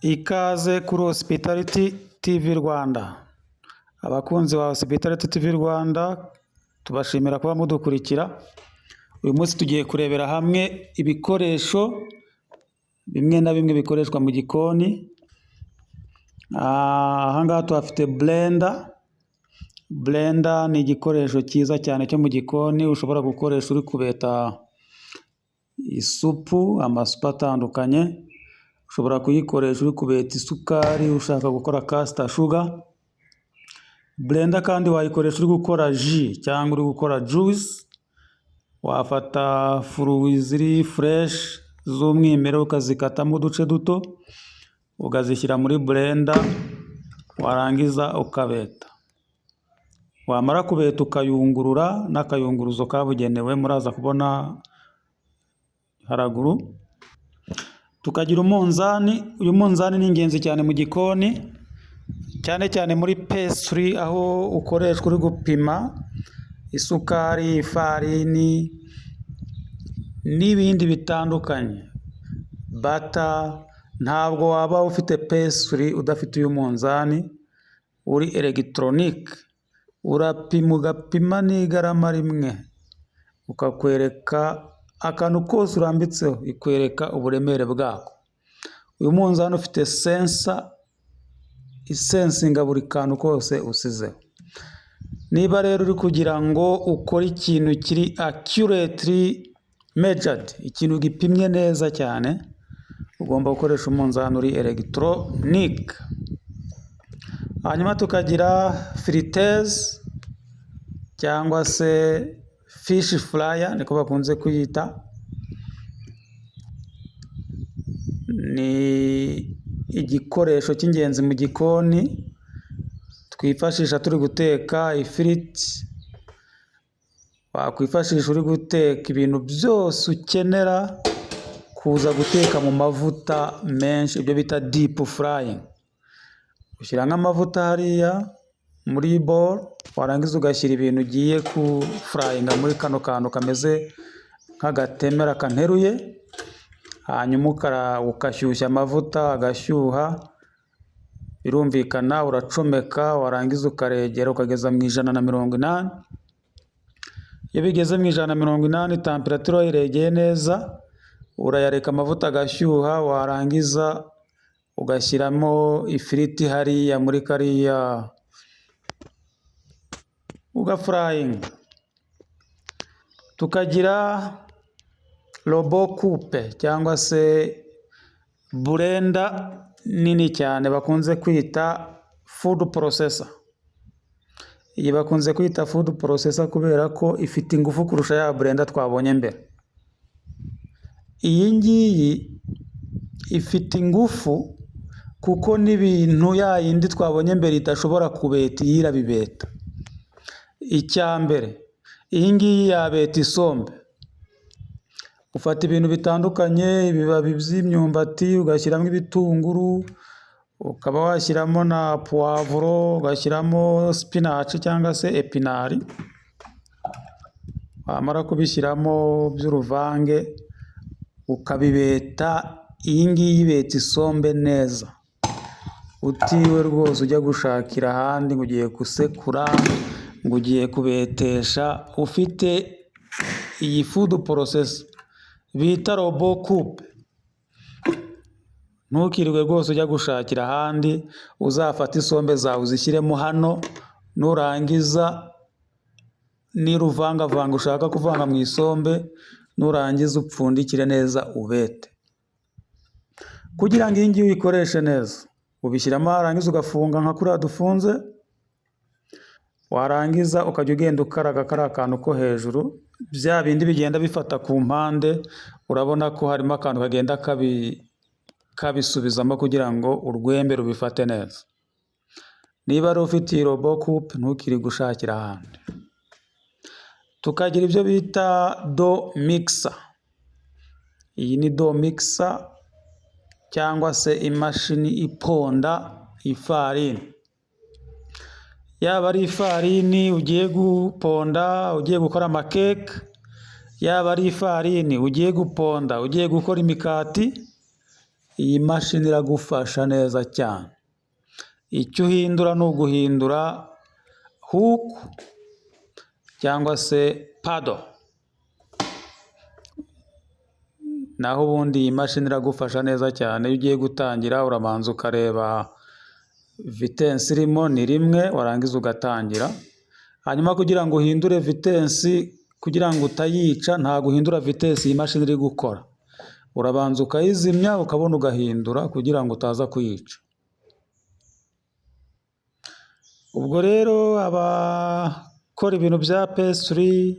Ikaze kuri Hospitality TV Rwanda. Abakunzi ba Hospitality TV Rwanda, tubashimira kuba mudukurikira. Uyu munsi tugiye kurebera hamwe ibikoresho bimwe na bimwe bikoreshwa mu gikoni. Aha ngaha tuhafite blender. Blender ni igikoresho cyiza cyane cyo mu gikoni ushobora gukoresha uri kubeta isupu, amasupu atandukanye. Ushobora kuyikoresha uri kubeta isukari ushaka gukora caster sugar. Blender kandi wayikoresha uri gukora jus cyangwa uri gukora juice. Wafata fruits ziri fresh z'umwimerere, ukazikatamo uduce duto, ukazishyira muri blender, warangiza ukabeta. Wamara kubeta, ukayungurura n'akayunguruzo kabugenewe muraza kubona haraguru. Tukagira umunzani. Uyu munzani ni ingenzi cyane mu gikoni, cyane cyane muri pastry, aho ukoreshwa uri gupima isukari, ifarini n'ibindi bitandukanye. Butter, ntabwo waba ufite pastry udafite uyu munzani uri elegitoronike. Urapima, ugapima n'igarama rimwe, ukakwereka akantu kose urambitseho, ikwereka uburemere bwako. Uyu munzani ufite sensor isensinga buri kantu kose usizeho. Niba rero uri kugira ngo ukore ikintu kiri accurately measured, ikintu gipimye neza cyane, ugomba gukoresha umunzani uri elegitoronike. Hanyuma tukagira friteuse cyangwa se fish fryer, niko bakunze kuyita. Ni igikoresho cy'ingenzi mu gikoni twifashisha turi guteka ifiriti, wakwifashisha uri guteka ibintu byose ukenera kuza guteka mu mavuta menshi, ibyo bita deep frying. Ushyiramo amavuta hariya muri bowl, warangiza ugashyira ibintu ugiye gufurayinga muri kano kantu kameze nk'agatemera kanteruye, hanyuma ugashyushya amavuta agashyuha, birumvikana uracomeka, warangiza ukaregera ukageza mu 180. Iyo bigeze mu 180, température wayiregeye neza, urayareka amavuta agashyuha, warangiza ugashyiramo ifiriti hariya muri kariya, ugafurayinga. Tukagira robot coupe cyangwa se blender nini cyane bakunze kwita food processor. Iyi bakunze kwita food processor kubera ko ifite ingufu kurusha ya blender twabonye mbere. Iyi ngiyi ifite ingufu kuko n'ibintu ya yindi twabonye mbere idashobora kubeta, iyi irabibeta. Icya mbere, iyi ngiyi yabeta isombe. Ufata ibintu bitandukanye, ibibabi by'imyumbati, ugashyiramo ibitunguru, ukaba washyiramo na puwavuro, ugashyiramo spinach cyangwa se épinards, wamara kubishyiramo by'uruvange ukabibeta. Iyi ngiyi ibeta isombe neza, utiriwe rwose ujya gushakira ahandi ngo ugiye gusekura, ngo ugiye kubetesha. Ufite iyi food processor bita robot coupe, ntukirirwe rwose ujya gushakira ahandi, uzafate isombe zawe uzishyiremo hano, nurangiza n'uruvangavanga ushaka kuvanga mu isombe, nurangiza upfundikire neza ubete. Kugira ngo iyi ngiyi uyikoreshe neza, ubishyiramo, warangiza ugafunga nka kuriya dufunze, warangiza ukajya ugenda ukaraga kariya kantu ko hejuru, bya bindi bigenda bifata ku mpande, urabona ko harimo akantu kagenda kabisubizamo kugira ngo urwembe rubifate neza. Niba ari ufite iyi robot coupe, ntukirirwe ushakira ahandi. Tukagira ibyo bita dough mixer. Iyi ni dough mixer cyangwa se imashini iponda ifarini. Yaba ari ifarini ugiye guponda ugiye gukora amakeke, yaba ari ifarini ugiye guponda ugiye gukora imikati, Iyi mashini iragufasha neza cyane. Icyo uhindura ni uguhindura hook cyangwa se paddle. Naho ubundi iyi mashini iragufasha neza cyane, iyo ugiye gutangira urabanza ukareba vitesse irimo ni 1, warangiza ugatangira. Hanyuma kugira ngo uhindure vitesse, kugira ngo utayica, ntabwo uhindura vitesse iyi mashini iri gukora. Urabanza ukayizimya ukabona ugahindura kugira ngo utaza kuyica. Ubwo rero abakora ibintu bya pastry,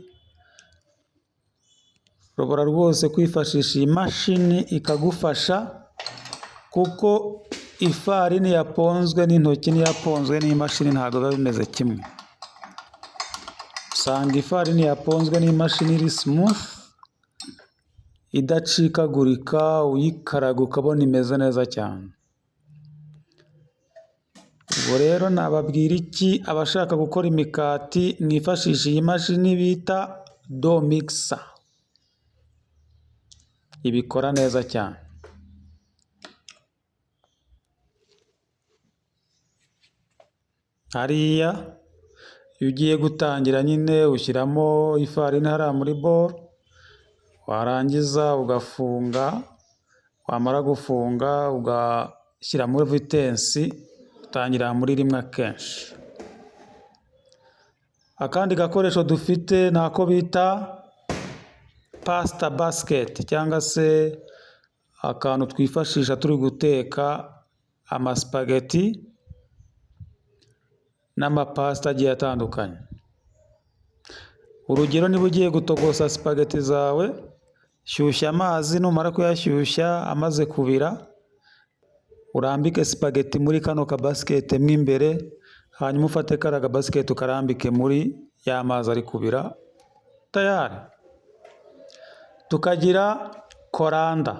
ushobora rwose kwifashisha iyi mashini ikagufasha, kuko ifarini yaponzwe n'intoki n'iyaponzwe n'imashini ntabwo biba bimeze kimwe. Usanga ifarini yaponzwe n'imashini iri smooth, idacikagurika, uyikaraga ukabona imeze neza cyane. Ubwo rero nababwira iki, abashaka gukora imikati mwifashishe iyi mashini bita dough mixer, ibikora neza cyane. Hariya iyo ugiye gutangira nyine ushyiramo ifarini hariya muri bowl, warangiza ugafunga, wamara gufunga ugashyiramo vitesse, utangira muri 1 akenshi. Akandi gakoresho dufite ni ako bita pasta basket cyangwa se akantu twifashisha turi guteka amasupageti n'amapasta agiye atandukanye. Urugero niba ugiye gutogosa supageti zawe, shyushya amazi, numara kuyashyushya amaze kubira, urambike supageti muri kano kabasikete mo imbere, hanyuma ufate kariya kabasikete ukarambike muri ya mazi ari kubira, tayari. Tukagira colander,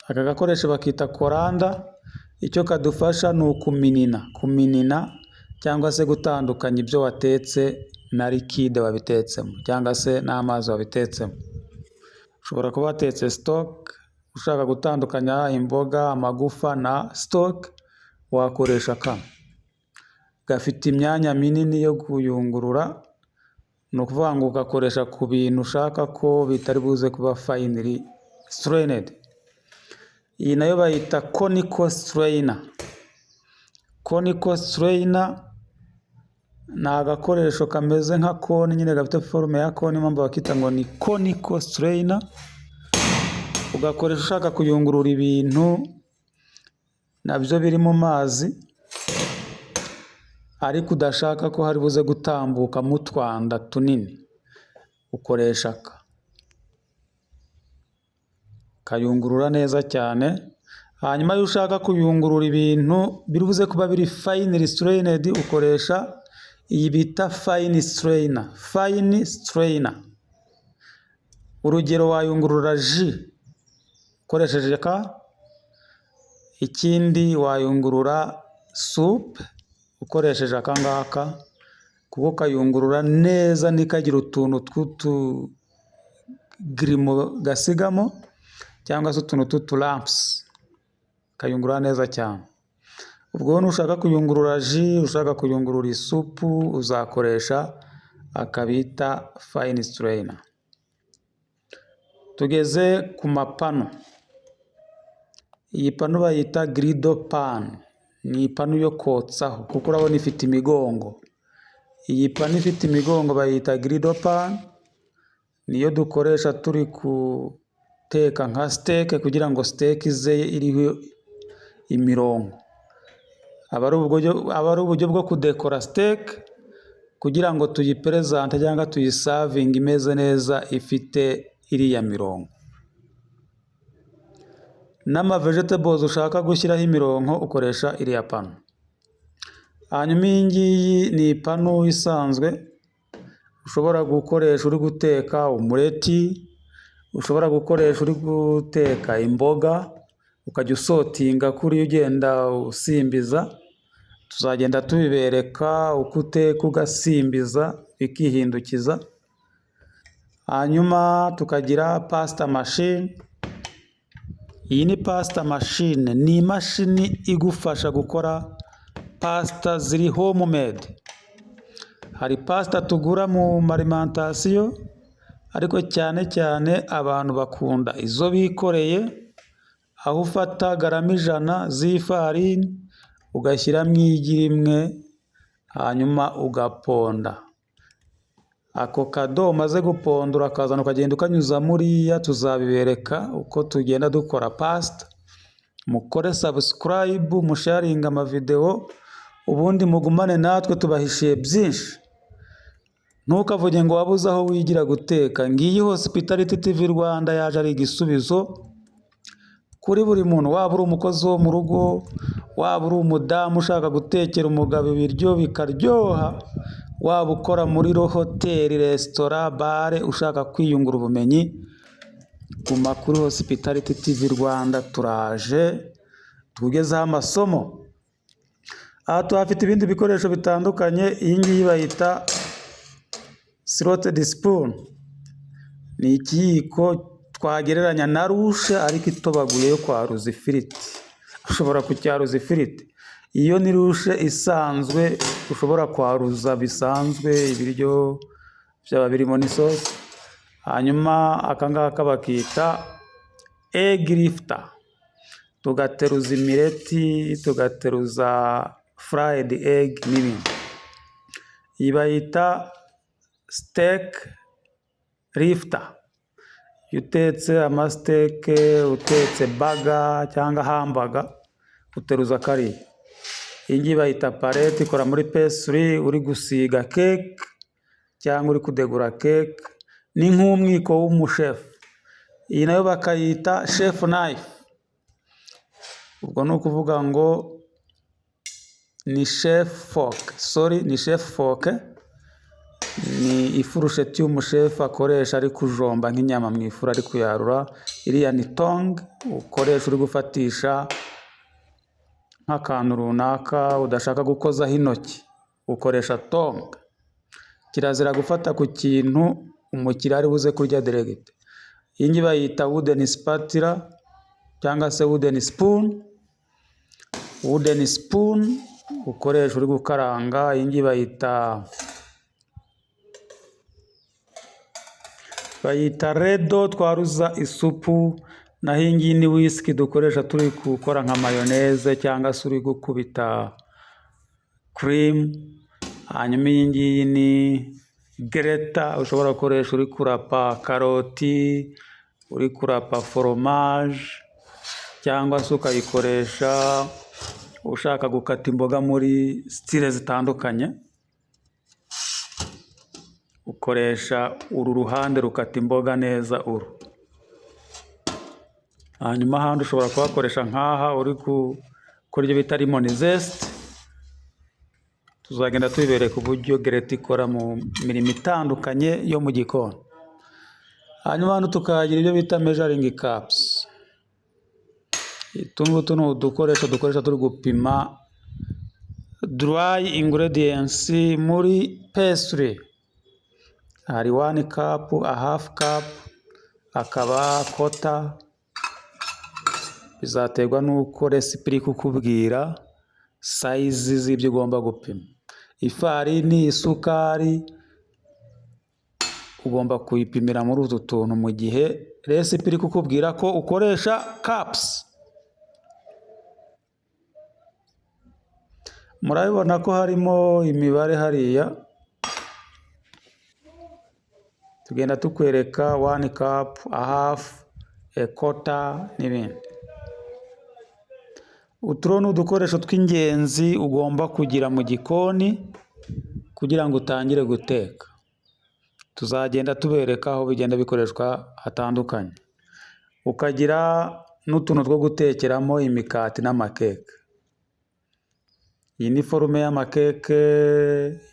aka gakoresho bakita colander, icyo kadufasha ni ukuminina, kuminina cyangwa se gutandukanya ibyo watetse na liquide wabitetsemo cyangwa se n'amazi wabitetsemo. Ushobora kuba watetse stock, ushaka gutandukanya imboga, amagufa na stock, wakoresha kano. Gafite imyanya minini yo kuyungurura, ni ukuvuga ngo ugakoresha ku bintu ushaka ko bitari buze kuba finely strained. Iyi nayo bayita conical strainer. Conical strainer ni agakoresho kameze nka cone nyine, gafite forme ya cone, niyo mpamvu bakita ngo ni conical strainer. Ugakoresha ushaka kuyungurura ibintu nabyo biri mu mazi, ariko udashaka ko hari buze gutambukamo utwanda tunini, ukoresha aka. Kayungurura neza cyane. Hanyuma iyo ushaka kuyungurura ibintu biri buze kuba biri finely strained, ukoresha iyi bita fine strainer, fine strainer. Urugero wayungurura jus ukoresheje aka, ikindi wayungurura soupe ukoresheje aka ngaka, kuko kayungurura neza ntikagire utuntu tw'utugirimo gasigamo cyangwa se utuntu tw'utu lumps, kayungurura neza cyane. Ubwo nushaka kuyungurura jus, ushaka kuyungurura isupu, uzakoresha aka bita fine strainer. Tugeze ku mapanu. Iyi panu bayita griddle pan, ni ipanu yo kotsaho kuko urabona ifite imigongo. Iyi panu ifite imigongo bayita griddle pan, niyo dukoresha turi guteka nka steak kugira ngo steak ize iriho imirongo. Aba ari uburyo bwo kudekora steak kugira ngo tuyiperezante cyangwa tuyisavinge imeze neza ifite iriya mirongo. N'ama vegetables ushaka gushyiraho imirongo ukoresha iriya panu. Hanyuma iyi ngiyi ni ipanu isanzwe ushobora gukoresha uri guteka umureti, ushobora gukoresha uri guteka imboga, ukajya usotinga kuriya ugenda usimbiza, tuzagenda tubibereka uko uteka ugasimbiza bikihindukiza. Hanyuma tukagira pasta machine, Iyi ni pasta machine, ni imashini igufasha gukora pasta ziri homemade. Hari pasta tugura mu ma alimentation, ariko cyane cyane abantu bakunda izo bikoreye, aho ufata garama 100 z'ifarini ugashyiramo igi rimwe, hanyuma ugaponda. Ako ka dough umaze guponda urakazana ukagenda ukanyuza muriya, tuzabibereka uko tugenda dukora pasta. Mukore subscribe, musharinge amavidewo, ubundi mugumane natwe tubahishiye byinshi. Ntukavuge ngo wabuze aho wigira guteka, ngiyi Hospitality TV Rwanda yaje ari igisubizo kuri buri muntu, waba uri umukozi wo mu rugo, waba uri umudamu ushaka gutekera umugabo ibiryo bikaryoha, waba ukora muri hoteli, resitora, bar, ushaka kwiyungura ubumenyi, guma kuri Hospitality TV Rwanda, turaje tukugezeho amasomo. Aha tuhafite ibindi bikoresho bitandukanye, iyi ngiyi bayita slotted spoon, ni ikiyiko twagereranya na louche ariko itobaguye yo kwaruza ifiriti, ushobora kucyaruza ifiriti. Iyo ni louche isanzwe ushobora kwaruza bisanzwe ibiryo byaba birimo n'isosi, hanyuma aka ngaka bakita egg lifter, tugateruza imireti, tugateruza fried egg n'ibindi. Iyi bayita steak lifter, iyo utetse ama steak, utetse burger cyangwa hamburger, uteruza kariya. Iyi ngiyi bayita palette, ikora muri pastry, uri gusiga cake cyangwa uri kudegura cake, ni nk'umwiko w'umushefu. Iyi nayo bakayita chef knife, ubwo ni ukuvuga ngo ni chef fork, sorry, ni chef fork, ni ifurusheti y'umushefu akoresha ari kujomba nk'inyama mu ifuru ari kuyarura. Iriya ni tong ukoresha uri gufatisha nk'akantu runaka udashaka gukozaho intoki, ukoresha tong. Kirazira gufata ku kintu umukiriya ari buze kurya direct. Iyi ngiyi bayita wooden spatula cyangwa se wooden spoon, wooden spoon ukoresha uri gukaranga. Iyi ngiyi bayita ladle twaruza isupu, naho iyi ngiyi ni whisk dukoresha turi gukora nka mayonnaise cyangwa se uri gukubita cream. Hanyuma iyi ngiyi ni grater ushobora gukoresha uri kurapa karoti, uri kurapa foromaje cyangwa se ukayikoresha ushaka gukata imboga muri style zitandukanye. Ukoresha uru ruhande rukata imboga neza uru. Hanyuma ahandi ushobora kuhakoresha nk'aha uri gukora ibyo bita lemon zest. Tuzagenda tubibereka uburyo grater ikora mu mirimo itandukanye yo mu gikoni. Hanyuma hano tukahagira ibyo bita measuring cups. Utu ngutu ni udukoresho dukoresha turi gupima dry ingredients muri pastry. Hari one cup, a half cup, hakaba quarter, bizaterwa n'uko recipe iri kukubwira size z'ibyo ugomba gupima. Ifarini, isukari, ugomba kuyipimira muri utu tuntu mu gihe recipe iri kukubwira ko ukoresha cups. Murabibona ko harimo imibare hariya, tugenda tukwereka one cup, a half, a quarter n'ibindi. Utu rero ni udukoresho tw'ingenzi ugomba kugira mu gikoni kugira ngo utangire guteka. Tuzagenda tubereka aho bigenda bikoreshwa hatandukanye. Ukagira n'utuntu two gutekeramo imikati n'amakeke. Iyi ni forme y'amakeke,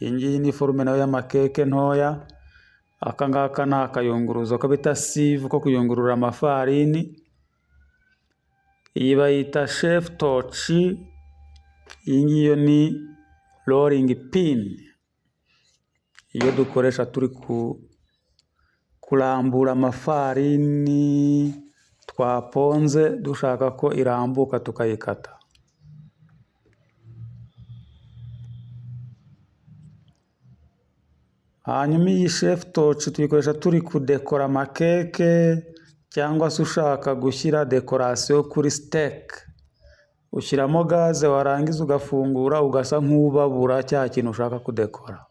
iyi ngiyi ni forme nayo y'amakeke ntoya, aka ngaka ni akayunguruzo ko bita sieve ko kuyungurura amafarini, iyi bayita chef torch, iyi ngiyi yo ni rolling pin, iyo dukoresha turi kurambura amafarini. Twaponze dushaka ko irambuka tukayikata. Hanyuma iyi chef torch tuyikoresha turi kudekora amakeke cyangwa se ushaka gushyira décoration kuri steak. Ushyiramo gaze, warangiza ugafungura, ugasa nk'ubabura cya kintu ushaka kudekora.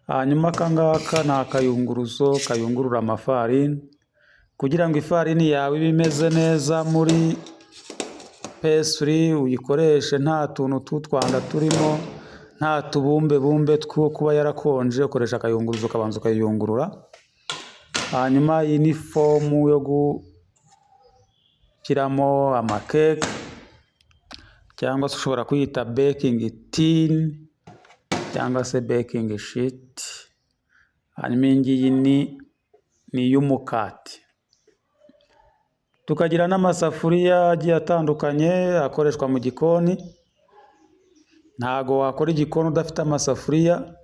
Hanyuma aka ngaka ni akayunguruzo kayungurura amafarini kugira ngo ifarini yawe ibe imeze neza muri pastry, uyikoreshe nta tuntu tw'utwanda turimo, nta tubumbe bumbe two kuba yarakonje. Ukoresha akayunguruzo ukabanza ukayiyungurura. Hanyuma iyi ni foam yo gushyiramo amakeke, cyangwa se ushobora kuyita baking tin cyangwa se baking sheet. Hanyuma iyi ngiyi ni iy'umukati. Tukagira n'amasafuriya agiye atandukanye akoreshwa mu gikoni. Ntago wakora igikoni udafite amasafuriya,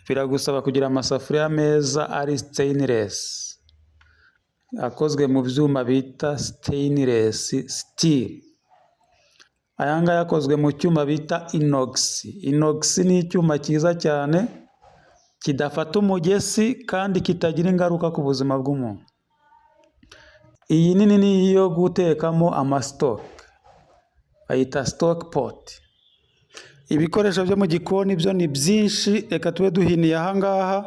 biragusaba kugira amasafuriya meza ari stainless, akozwe mu byuma bita stainless steel. Aya ngaya akozwe mu cyuma bita inox. Inox ni icyuma cyiza cyane kidafata umugesi kandi kitagira ingaruka ku buzima bw'umuntu. Iyi nini ni iyo gutekamo amastock, bayita stock pot. Ibikoresho byo mu gikoni byo ni byinshi, reka tube duhiniye aha ngaha,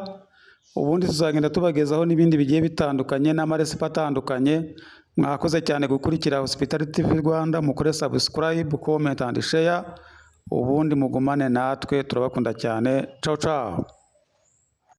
ubundi tuzagenda tubagezaho n'ibindi bigiye bitandukanye n'amarecipe atandukanye. Mwakoze cyane gukurikira Hospitality TV Rwanda, mukore subscribe, comment and share, ubundi mugumane natwe, turabakunda cyane. Ciao ciao.